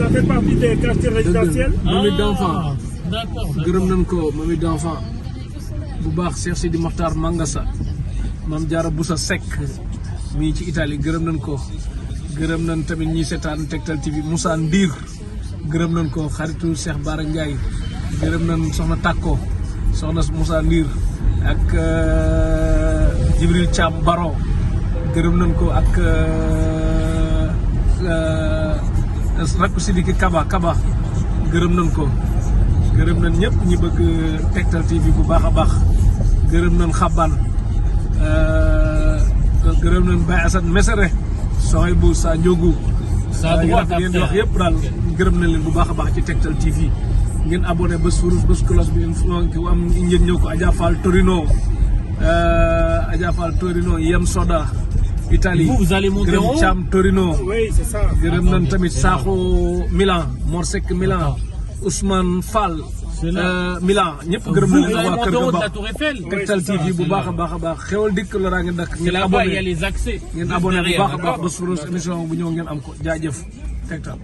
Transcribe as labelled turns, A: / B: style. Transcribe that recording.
A: Ça fait partie des quartiers résidentiels.
B: Mamie d'enfant.
C: D'accord.
B: gërëm nañ ko Mamie d'enfant bu baax Cheikh Sidi Mokhtar Mangassa Mame Diarra Boussa Seck mii ci Italie gërëm nañ ko gërëm nañ tamit ñi seetaan Tektal TV Moussa Ndir gërëm nañ ko xaritu Cheikh Bara Ndiaye gërëm nañ soxna Takko soxna Moussa Ndir ak Jibril Thiam Baro gërëm nañ ko ak rakku Sidiki Kaba gërëm nañ ko gërëm nañ ñëpp ñi bëgg Tektal TV bu baax a baax gërëm nañ Xaban gërëm nañ Baye Assane Mesere soxay bu sa Ndiogu ngeen wax yëpp daal gërëm nañ leen bu baax a baax ci Tektal TV ngeen abonné bés furus bés cloche bi ku am ngeen ñëw ko Adja Fall Torino Yem Soda Italie
C: Vous allez monter en
B: gërëm
C: haut?
B: Thiam Torino
A: Oui, c'est ça.
B: gërëm nañ tamit Sakho Milan Morsek Milan Ousmane Fall Milan ñëpp gërëm nañ leen waa kër ga
C: de la
B: baax
C: Tour Eiffel.
B: Tektal TV bu baax a baax xewal dikk la raa ngeen dakk
C: C'est
B: ngeen
C: là-bas, il y a
B: abonné
C: les accès.
B: ngeen
C: Juste
B: abonné bu
C: derrière,
B: baax a baax
C: d'accord?
B: ba suros émission bu ñëw ngeen am ko jaajëf Tektal